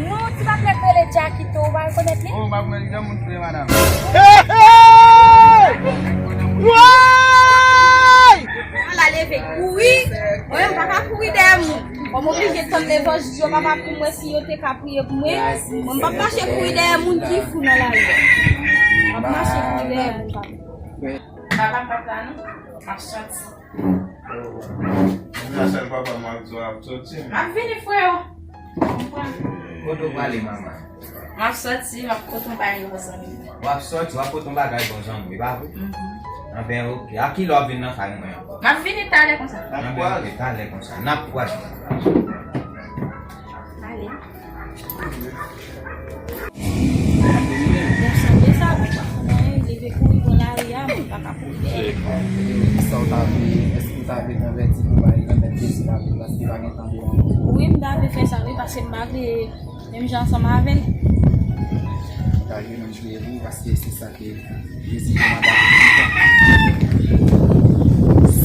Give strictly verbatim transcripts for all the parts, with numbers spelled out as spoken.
Non, ti bab nèg rele Jackito, ou pa rekonèt li? Oh, m ap wè li nan moun vre, madanm. Ala leve kouri. Mwen, m pa ka kouri dèyè moun. Bon, m oblije tann levanjil yo, papa, pou mwen, si yo te ka priye pou mwen. Mwen, m p ap mache kouri dèyè moun ki fou nan lari a. M ap mache kouri dèyè moun, papa. Papa, m p ap la, non. M ap soti. Nan sèl papa m ap di w ap soti. M ap vini, freo. Konprann. Kote w prale, manman? M ap soti, m ap pote yon bagay bon zanmi. W ap soti, w ap pote yon bagay bon zanmi, pa vre? Mhm. Anben, oke. A ki lè w ap vin nan kay mwen ankò? M ap vini talè konsa. Anben, oke, talè konsa. N ap kwaze. Ale. Bon, sanble sa, bon, pa konn anyen, leve kouri pran lari a, m pa ka kouri dèyè. Sa w ta vle, èske w ta vle konvèti pou bay remèt Jezi lavi, paske pa gen tan pou ankò? Wi, m ta vle fè sa, wi, paske m pa vle menm jan ansanm avè l. Ou ta vle menm jan pou, paske se sa ke Jezi kòmande.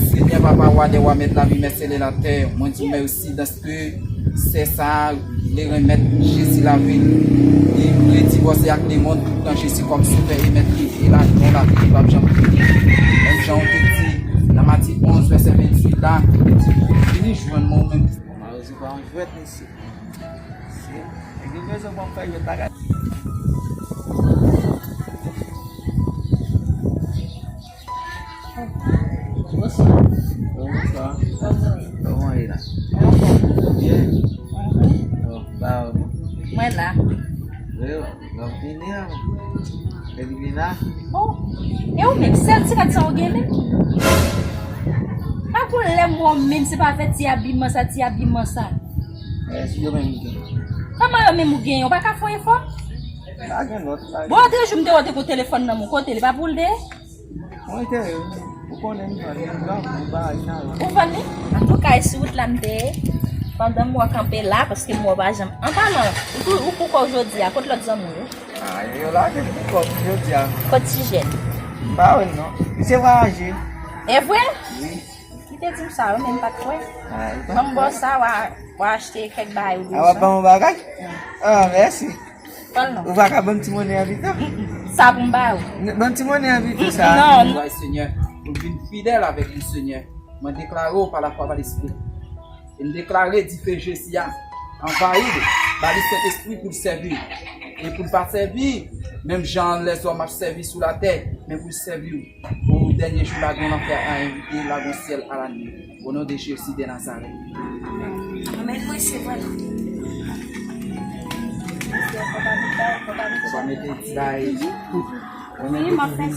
Senyè Papa, Wa dè wa, Mèt lavi, Mèt syèl e latè, mwen di w mèsi dèske sè sa a vle renmèt Jezi lavi l. Li vle divòse ak lemonn toutan Jezi kòm Sovè e Mèt li, e la, non, lavi li p ap janm fini. Menm jan w te di nan Matye onz, vèsè venntuit la, ou te di pou w vini jwenn mwen ou menm. Bon, malezi pa yon jwèt, mesye. Mesye, nèg yo bezwen ban m fè jwèt bagay. Bonswa. Bonswa. Kòman ye la? Byen. Bon, ba, mwen la. Wi, w ap vini an. Epi vin la. Oh, e ou menm, sèl ti rad sa ou gen menm? Pa gon lè m wè w menm, se pa avè ti abiman sa, ti abiman sa. E si yo menm ou gen? Kòman yo menm ou gen? Ou pa ka fè yon efò? Pa gen lòt, pa gen. Bon, otrejou m te wè w te gon telefòn nan men w, kote li, pa pou l te ye? Mwen te, ou konnen m vann li, m vann li, m ba l sa la. Ou vann li? Antouka, e sou wout la m te ye. Pandan m wè w kanpe la, paske m wè w pa janm. An palan, ou tou, ou pou kò w jodi a, kot lòt zanmi w yo? Ah, yo lage m pou kò m jodi a. Kot Tijèn? M pa wè l non. Misye vwayaje. E vre? Wi. Li te di m sa, wi, men m pa t kwè. Ah, li pa t kwè. Ban m bò sa, w a, w a achte kèk bagay ou bezwen. Ah, w ap ban m yon bagay? Ah, mèsi. Pran l non. Ou pa ka ban m ti monnen an pito? Mm, mm. Sa pou m ba ou. N-, ban m ti monnen an pito sa. Non. Bay Senyè, pou l vin fidèl avèk li, Senyè. Mwen deklare w pa lafwa, pa lespri. E m deklare dife Jezi a anvayi l, ba li Sentespri pou l sèvi l. E pou l pa sèvi menm jan lèzòm ap sèvi sou latè, men pou l sèvi w. O dènye jou, lage w nan lanfè a, envite l lage w syèl a lannuit. O non de Jezi de Nazarèt. Amèn, mwen se vre. Fò mete ti bagay tout. Mwen menm depi w vin,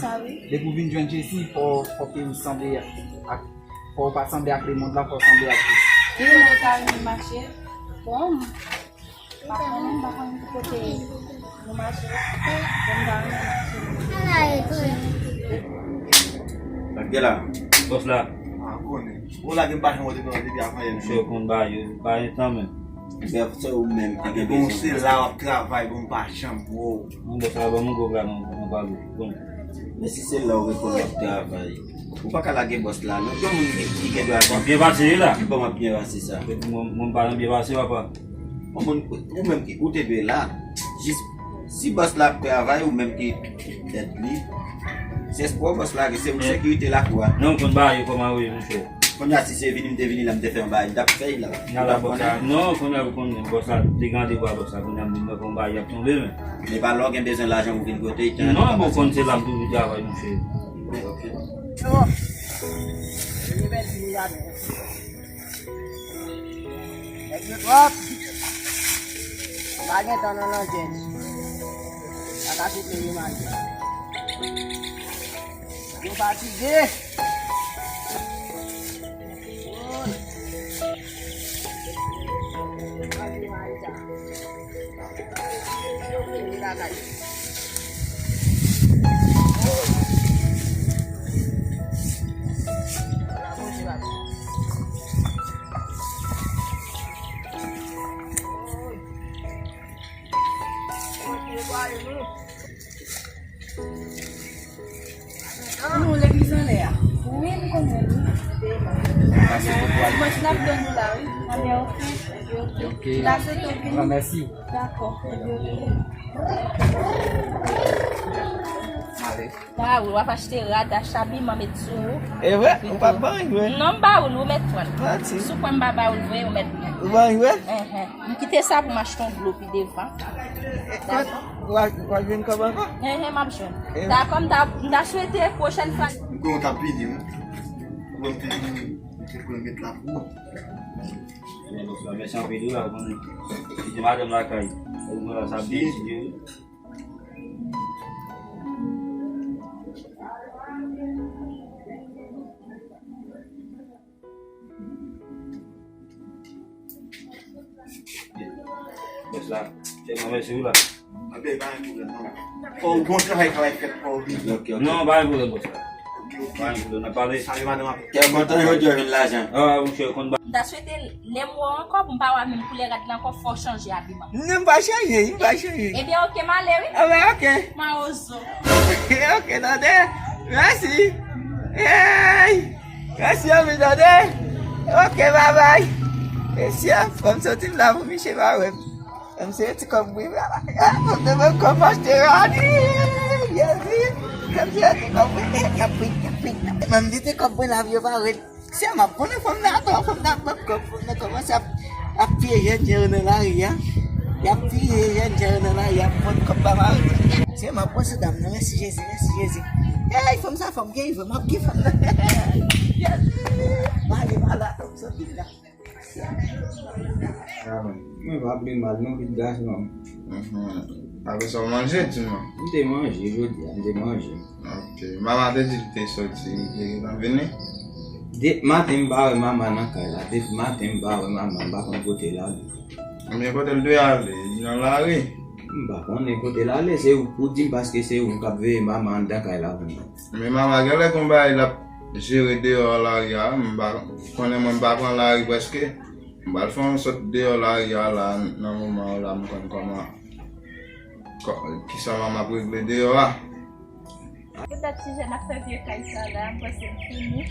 depi w vin jwenn Jezi, fò, fò ke w sanble ak, fò w pa sanble ak lemonn lan, fò w sanble ak Jezi. Wi, mwen ta renmen mache. Bon, m pa konnen, m pa konnen ki kote nou mache. Bon, m ta renmen mache. Sa k gen la? Bòs la. Ah, konnen. Ou lage m pa janm wè w te pran depi avan yè. Misye konn ba yo, ba yo tan menm. Bèf, se ou menm ki gen bezwen. Bon, se la w ap travay, bon, m pa janm wè w. Bon, bòs la, ban m yon gòg la, non, non, pa gòg. Bon. Men si se la w rekonèt travay, ou pa ka lage bòs la, non. Gen moun ki, ki gen dwa. M ap byen pase la. Kibò m ap byen pase sa? Mwen, mwen pa nan byen pase, papa. Bon, moun, ou menm ki, ou te dwe la. Jis, si bòs la ap travay, ou menm ki tèt li. Se espwa bòs la, se pou sekirite lakou a. Non, m konn ba yo kòman yo ye, monchè. Kounye a, si se vini, m te vini la, m te fè yon bagay, m t ap fè l la. N a la bòs la. Non, kounye a, ou konn bòs la, te gen randevou a bòs la, kounye a, m vin nan konba, y ap tonbe, men. Men pa lè w gen bezwen lajan ou vin kote, y tan. Non, bon, konn se la m toujou travay, monchè. Ok. Yo. Li vin di li la, men. Nèg yo twòp. Pa gen tan nan landjèn. Pa ka kite yo manje. Yo fatige. Nou, legliz anlè a. Wi, m konnen, wi. Dimanch n ap tann nou la, wi. Anben, oke. Ok. Mwen remèsye w. Dakò. Ale. Ba ou, w ap achte rad, achte abiman, met sou ou. E vre? Ou pa ban vre? Non, m ba ou l, ou mèt pran l. Manti. Si w kwè m pa ba ou l vre, ou mèt pran l. Ou ban vre? Enhen. M kite sa pou m achte yon dlo pi devan. Dakò. W a, w a jwenn kòb ankò? Enhen, m ap jwenn. Enhen. Dakò, m ta, m ta swete pwochèn fwa. M kwè w t ap vini, wi. Ou ban m ti, ti pou m met la pou ou. Mèsi anpil, wi, la, ou konnen. Kite madanm lakay. Ou konnen sa byen, si Dye vle. Bòs la, chèf mwen, mèsi wi la. Anben, pa gen pwoblèm, non. Fò w gon travay, travay fèt, fò w vini. Ok, ok. Non, pa gen pwoblèm, bòs la. Ok, ok. Pa gen pwoblèm, n ap pale. Salye madanm avè w. Kè kontan jodi a jwenn lajan. Ah, monchè, konn ba- M ta swete lè m wè w ankò pou m pa wè menm koulè rad la ankò, fò w chanje abiman. Non, m pa chanje, m pa chanje. Ebyen, ok, m ale wi. Anben, ok. Mawozo. Ok, tande. Mèsi. Hey! Mèsi anpil, tande. Ok, babay. Mesye, fò m soti m la pou misye pa wè m. Fò m seye ti kòb mwen. Fò m te mwen kòb achte rad. Jezi. Fò m seye ti kòb mwen. Y ap pran, y ap pran, y ap pran. Mwen m di ti kòb mwen la, vye pa wè. Se m ap konnen fò m nan atò, fò m nan pran kòb, fò m nan kòmanse ap, ap piye jèn jan yo nan lari a. Y ap piye jèn jan yo nan lari a, ap pran kòb pa mari. Se m ap pran sou dam nan, mèsi Jezi, mèsi Jezi. Ey, fanm sa, fanm gen, fanm ap gen fanm nan. Jezi, m ale, m ale, fanm soti la. Ah, mwen pa pi mal non, pitit gason. Mhm. Apre sa, w manje, di mwen? M te manje jodi a, m te manje. Ok. Mama te di l te soti, li te gentan vini? Depi maten m pa wè mama nan kay la. Depi maten m pa wè mama, m pa konn kote l ale. Men kote l dwe ale? Li nan lari? M pa konnen kote l ale, se ou k pou di m, paske se ou k ap veye mama anndan kay la pou mwen. Men mama genlè gon bagay l ap jere deyò lari a, m pa konnen, mwen m pa pran lari prèske. M pral fè yon sòt deyò lari a la, nan moman an la, m konn kòman, kò-, kisa mama ap regle deyò a. Poutèt ti jèn ap fè vye kay sa la, m panse m fini.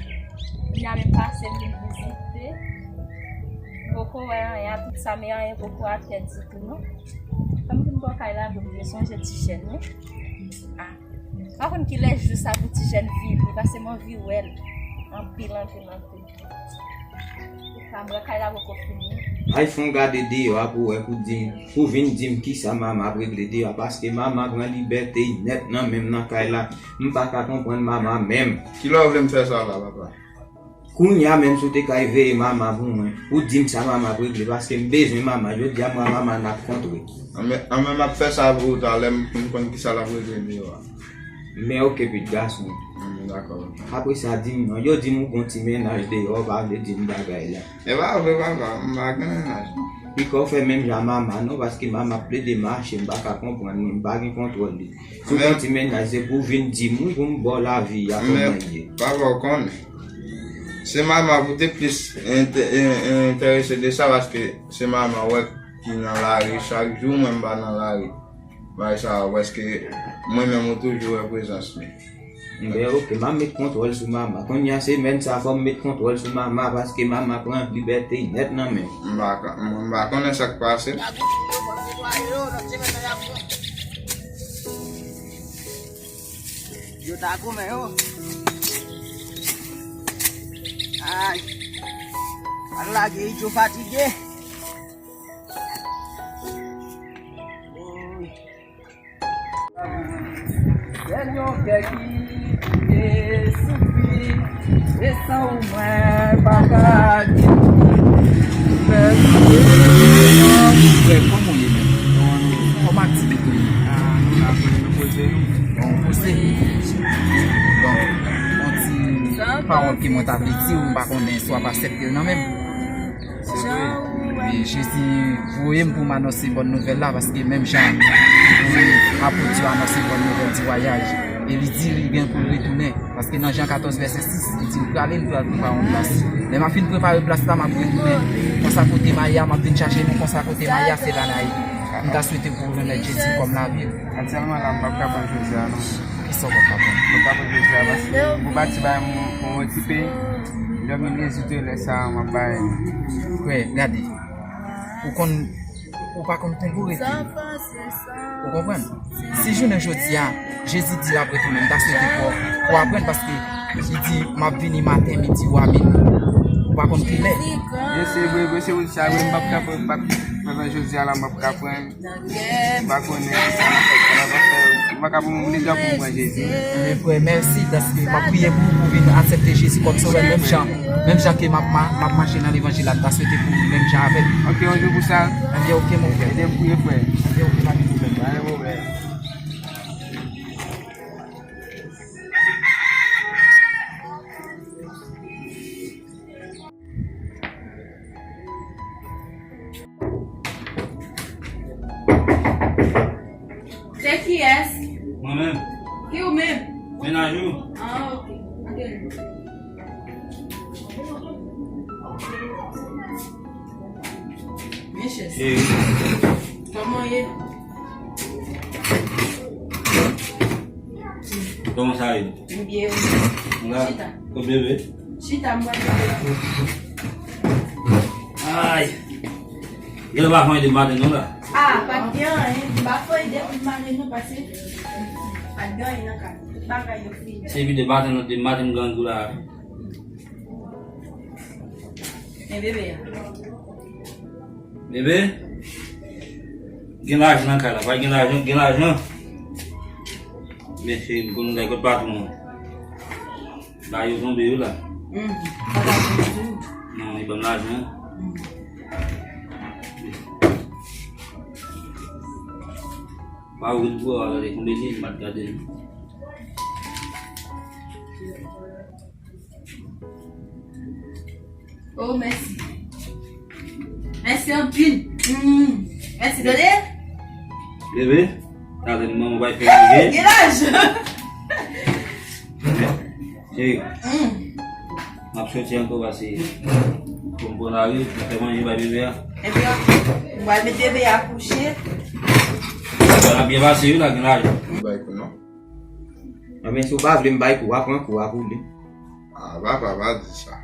Kounye a menm pase m vin vizite. M poko wè anyen, tout sa, men anyen poko atè ditou non. Fanm vin bò kay la, vin sonje ti jèn wi. Ah. M pa konn kilè jou sa pou ti jèn vini, paske m anvi wè l anpil, anpil, anpil. Sa m wè kay la poko fini. Ay fon gade deyò a pou wè, pou di m, pou vin di m kisa mama ap regle deyò a, paske mama pran libète l nèt nan men m nan kay la. M pa ka konprann mama menm. Kilè w vle m fè sa la, papa? Kounye a menm si w te kay veye mama pou mwen, pou di m sa mama ap regle, paske m bezwen mama, jodi a m wè mama n ap kontre. Anben, anben m ap fè sa pou ou talè, m, m konn kisa l ap regle deyò a. Men oke, pitit gason. Hmm, dakò. Apre sa, di m non, yo di m ou gon ti mennaj deyò, pa vle di m bagay la. E pa vre, papa, m pa gen mennaj non. Pika w fè menm jan mama non, paske mama ap plede mache, m pa ka konprann li, m pa gen kontwòl li. Si w gon ti mennaj, se pou w vin di m wi, pou m ba w lavi a, kòman l ye. Men, papa, w konnen. Se mama pou te plis ente-, en-, en-, enterese de sa, paske se mama w wè ki nan lari chak jou, mwen m pa nan lari. Bagay sa a, prèske mwen menm ou toujou wè prezans li. Enben, oke, m ap met kontwòl sou mama. Kounye a, semèn sa a, fò m met kontwòl sou mama, paske mama pran libète l nèt nan men m. M pa ka, m, m pa konnen sa k pase. Yo ta goumen yo. Ay. Al lage Ijo fatige. Woy. Sèl yon kè ki te soufri, e san ou mwen pa ka gen. Frè, kòman w ye menm? Kòman aktivite w ye? Ah, nou la, frè, nou poze nou. Bon, poze. Bon, yon ti pawòl ke mwen ta vle di w, m pa konnen si w ap aksepte l nan men m. Se vre. E Jezi voye m pou m anonse bòn nouvèl la, paske menm jan apot yo anonse bòn nouvèl di vwayaj, e li di li gen pou l retounen, paske nan Jan katòz vèsè sis, li di l prale, li pral prepare yon plas. Lè m ap fin prepare plas la, m ap retounen. Konsa kote m a ye a, m ap vin chache nou, konsa kote m a ye a, se la n a ye. M ta swete pou w remèt Jezi kòm lavi w. Aktyèlman la, m p ap ka pran jodi a non. Kisa w p ap ka pran? M p ap ka pran jodi a paske m gon pati bagay m, m okipe. Lè m vin rezoud yo, lè sa a, m ap bay. Frè, gade. Ou konn, ou pa konn konprann. Ou konprann? Si jounen jodi a, Jezi di l ap retounen, m ta swete pou, pou w aprann, paske li di, "M ap vini maten, midi ou a minwi." Ou pa konn kilè. Vre, se vre, vre, se vre, sa vre, m p ap ka pran, m p ap, pandan jodi a la, m p ap ka pran. M pa konnen sa m ap fè, sa m ap fè. M pa ka pran moun pou li pou mwen, Jezi. Ebyen, frè, mèsi, paske m ap priye pou ou, pou w vin aksepte Jezi kòm sovè, menm jan, menm jan ke m ap ma-, m ap mache nan levanjil la, m ta swete pou ou menm jan avè m. Ok, yon jou pou sa. Ebyen, ok, mon frè. Ede m priye, frè. Ebyen, ok, pa gen pwoblèm. Pa gen pwoblèm. Se kiyès? Mwen menm. Ki ou menm? Mennaj ou. Ah, ok. Antre. Mesye. Kòman w ye? Kòman sa ye? M byen, wi. Chita. Kot bebe? Chita, m pral bebe la. Ay. Gen lè pa fè ide maten non la. Ah, pa t gen anyen. M pa fè ide pou maten non, paske pa t gen anyen nan kay. Tout bagay yo fini. Se pi de maten non, de maten m grangou la. Men bebe a. Bebe, gen lajan nan kay la, pa gen lajan, gen lajan. Men cheri, m konn gay kot patwon an. Ba yo tonbe yo la. Mhm. Non, li ban m lajan. Mhm. Pa ou ki pou al gade konbyen li, m pa t gade l. Oh, mèsi. Mèsi anpil. Mm. Mèsi, tande? Bebe, talè manman bay fè manje. Gen lajan. Cheri, m ap soti ankò pase pou m pran lari, m ap fè manje bay bebe a. Ebyen, m pral met bebe a kouche. Sa ap byen pase, wi, la, gen lajan. Bay kou non. Anben, si w pa vle m bay kou a, pran kou a pou li. Ah, papa, pa di sa.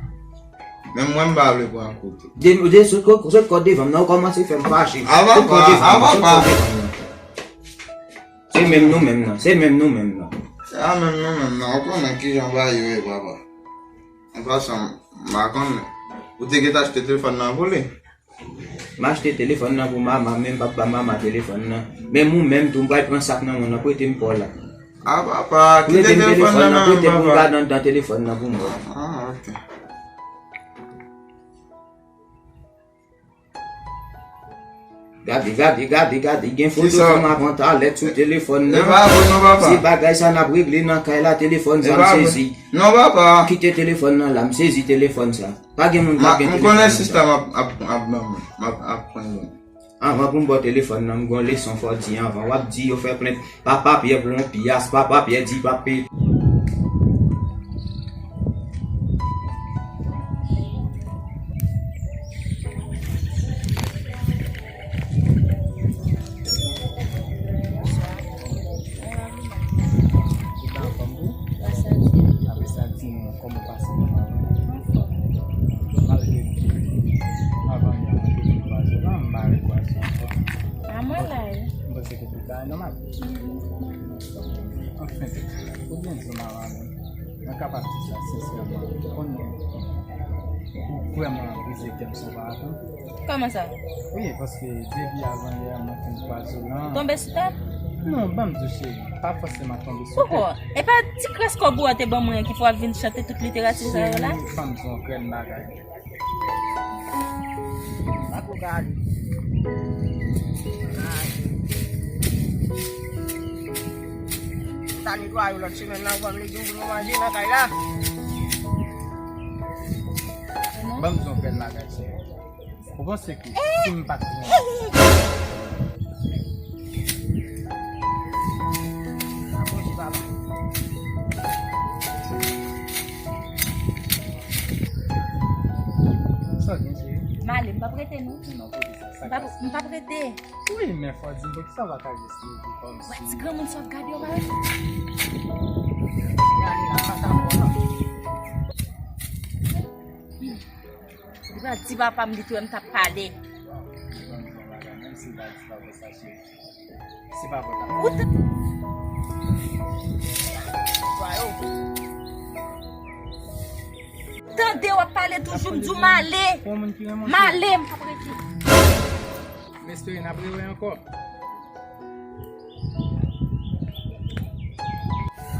Menm mwen, m pa vle pran kou tou. De, de, sot kò, sot kò devan m nan, ou kòmanse fè m fache. Ah, papa, ah, papa. Sot kò devan m nan. Se menm nou menm nan, se menm nou menm nan. Se a menm nou menm nan, ou konnen kijan bagay yo ye, papa. An pasan, m pa konnen. Ou te gentan achte telefòn nan pou li? M achte telefòn nan pou mama, men m p ap ba mama telefòn nan. Menm ou menm tou, m pral pran sak nan men w nan, prete m pa w la. Ah, papa, kite telefòn nan, prete m pou m gade anndan telefòn nan pou mwen. Ah, ok. Gade, gade, gade, gade, gen foto fanm avan talè sou telefòn nan. E pa vre non, papa. Se bagay sa n ap regle nan kay la, telefòn sa m sezi. Non, papa. Kite telefòn nan la, m sezi telefòn sa. Pa gen moun k ap gen telefòn nan. M konnen sista m ap, ap, ap ban mwen, m ap, ap pran yon. Anvan pou m ba w telefòn nan, m gen yon leson fò w di anvan. W ap di yo fè plent Papa Pyè pou yon pyas, Papa Pyè di pa pe. Ou pa anfòm tou? Apre sa, di m kòman w pase nan lavi. Malgre avan yè mwen te vin kwaze w la, m pa wè kwaze w ankò. A mwen la wi. M panse ke tout bagay nòmal. Anfen, ou byen di w, mama, men mwen kapab di sa sensèman, ou konn ou vrèman brize kè m sou pa atann. Kòman sa? Wi, paske depi avan yè mwen fin kwaze w lan. Tonbe sou tèt? Non, ban m di w cheri, pa fòseman tonbe sou tèt. Poko? E pa ti kras kòb ou a te ban mwen an ki fè w ap vin chante tout literati sa yo la? Cheri, ban m di w yon grenn bagay. Pa pou gade. Sa netwaye lòt semèn nan, ou ban m legitim pou nou manje nan kay la. Ban m di w yon grenn bagay, cheri. Ou panse ke si m pa t gen... Apwoche papa. Sa w gen, cheri? M ale, m p ap rete non. Non, poukisa? M p ap, m p ap rete. Wi, men fò di m poukisa w pa ka jes leve kòmsi. Wè, ti granmoun sa w ap gade yo, pa wè? Gade la, pa ta bon non. Li pral di papa m li tou wè m t ap pale. Se pa vre la. Ou t- Tande, w ap pale toujou, m di w m ale. M ale, m p ap rete. M espere n ap rewè ankò.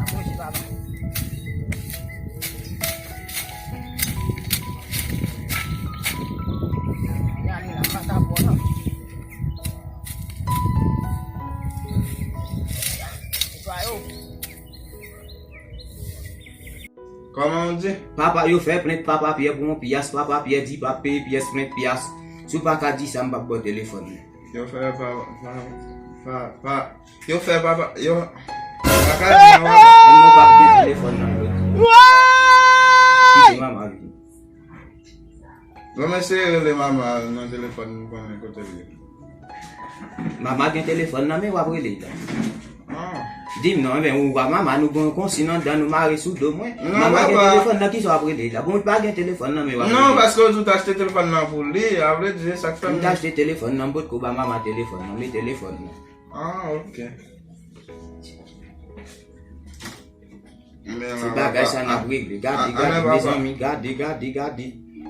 Apwoche, papa. Yane la, m pa ta pran non. Netwaye w. Kòman w di? Papa, yo fè plent Papa Pyè pou yon pyas, Papa Pyè di p ap peye pyès plent pyas. Si w pa ka di sa, m p ap ba w telefòn nan. Yo fè pa, pa, pa, pa, yo fè papa, yo, pa ka di non, papa. Menm nou p ap gen telefòn nan, yo. Kite mama vini. Bon, mesye rele mama nan telefòn, m konnen kote l ye. Mama gen telefòn nan men w ap rele l la. Ah. Di m non, enben, ou pa mama, nou gen yon konsi nan dan nou mare sou do mwen. Non, mama gen papa. Telefòn nan, kisa w ap rele l la? Bon, ou pa gen telefòn nan men w ap rele l. Non, paske ou di w t achte telefòn nan pou li, a vle di, se sa k fè m. M t achte telefòn nan, m potko ba mama telefòn nan, men telefòn nan. Ah, ok. Se bagay sa n ap regle. Gade, gade, mezanmi, gade, gade, gade.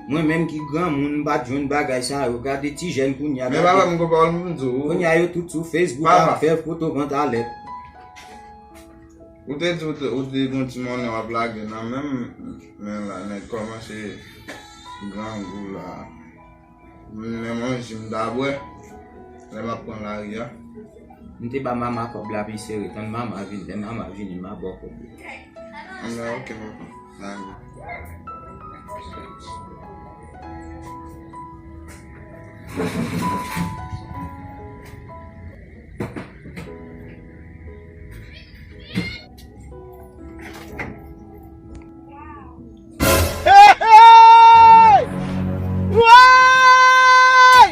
Mwen menm ki granmoun, m pa t jwenn bagay sa yo. Gade ti jèn kounye a, gade. Men papa, m gen pawòl m di w. Kounye a yo tout sou Facebook ap fè foto vant alèt. Ou te di ou te, ou te gen yon ti monnen w ap lage nan men m, men la, nèg kòmanse grangou la. Men manje m ta bwè lè m ap pran lari a. M te ba mama kòb la pi sere, tann mama vini, lè mama vini, m a ba w kòb la. Anben, ok, papa. Lari. Hey, hey! Woy!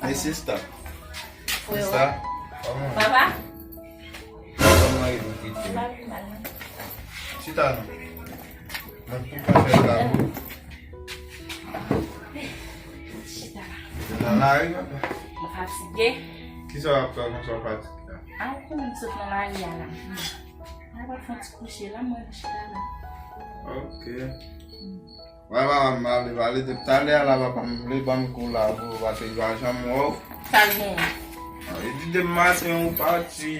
Hey, sista. Sista, kòman w ye? Papa? Kòman w ye, pitit? M pa pi mal, non. Chita non. Mwen tou pa fè tabou. Chita la. Yo nan lari, papa. M fatige. Kisa w ap fè konsa w fatige la? A, ou konnen m sot nan lari a la. Mwen pral fè yon ti kouche la, mwen chita la. Ok. Wè, papa m pale, pale depi talè a la, papa m vle ban m kou la, bro, paske li pa janm wè w. Sa l genyen? Ah, li di depi maten ou pati.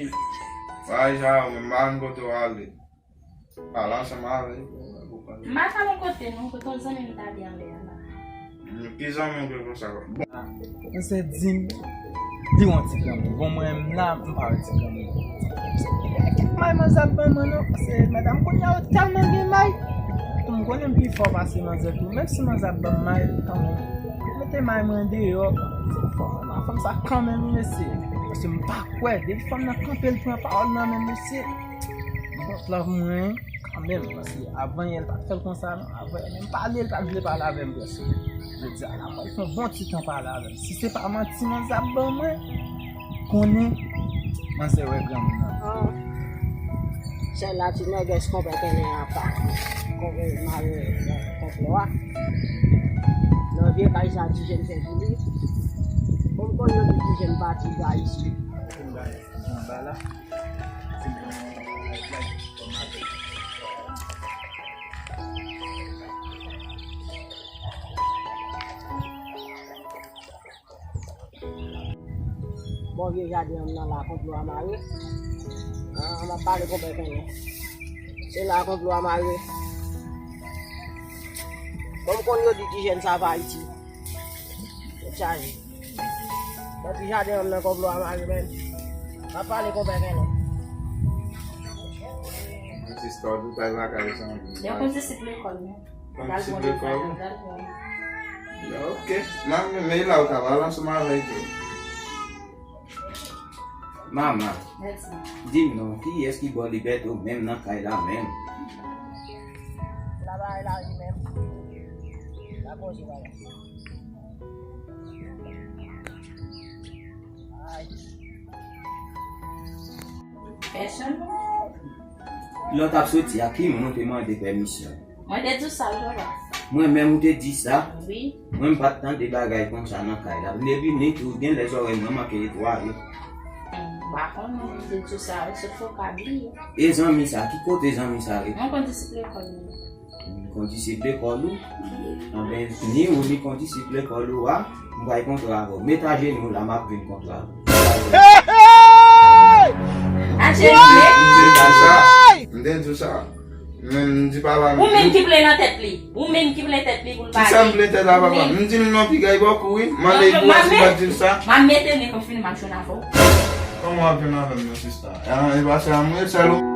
Vwayaj a ou, men m pa konn kote w ale. Pale ansanm avè l, bro, wè, bro, pale. M pa t al yon kote, non, kote yon zanmi m t ale anlè a la. Hmm, ki zanmi w te konsa? Bon. Manzè di m, li wè yon ti granmoun. Bon, mwen menm la, m pa wè ti granmoun. Kèk may manzè ap ban mwen, non, paske madanm kounye a yo tèlman gen may. Tou m konnen m pi fò pase manzè tou. Menm si manzè ap ban m may, kanmenm. Mete may mwen deyò. Fò m, fanm sa kanmenm, mesye. Paske m pa kwè. Depi fanm nan kanpe, l pran pawòl nan men m, mesye. Bon, love mwen. Kanmenm, paske avan yè l pa t fè l konsa non. Avan yè menm pale, l pa t vle pale avè m prèske. Jodi a la, mwen fè yon bon ti tan pale avè l. Si se pa manti manzè ap ban mwen, konnen manzè wè granmoun nan. Oh. Sèl la ti nègès konpè kennen apa. Konpè mare konplo a. Nan vye kay sa ti jèn fè pou li. Bon, m konn yo di ti jèn pati ba isi. Anba la. Bon vye jaden an nan la konplo a mare. Ah, m ap pale konpè kennen. Se la konplo a mare. Bon, m konn yo di ti jèn sa pa iti. Tèt chaje. Bon, ti jaden an nan konplo a mare, men. M ap pale konpè kennen. Yon ti istwa boutay lakay sa. Yon kondisip lekòl, men. Kondisip lekòl? Pral pran. Ok. Nan men, men la ou ka pale ansanm avè l tou. Mama, di m non, kiyès ki ba w libète w menm nan kay la menm? Laba e lari menm. La koze bagay. Ay. Pèsonn. Lè w t ap soti a, ki moun ou te mande pèmisyon? Mwen te di w sa, papa. Mwen menm ou te di sa. Wi. Mwen m pa t tande bagay konsa nan kay la. Depi nit ou gen lè zòrèy mwen manke netwaye. M pa konnen, se di sa, se fo ka bliye. E zanmi sa, ki kote zanmi sa rete? Mwen konn disip lekòl li. Kondisip lekòl ou? Anben, ni ou ni kondisip lekòl ou a, m pral kontre avè w. Met ajenou la, m ap vin kontre avè w. Aje M te di w sa. M te di w sa. Men m di papa m. Ou menm ki plen nan tèt li. Ou menm ki plen tèt li pou l Kisa m pale. plen tèt la papa? M di l non pi gay bòk ou wi. Mande pou a si m pa di l sa. M ap mete nek m fini m ap jwenn avè w. Kòman w ap jwenn avè m nan sista? E pase a mwen sèl ou.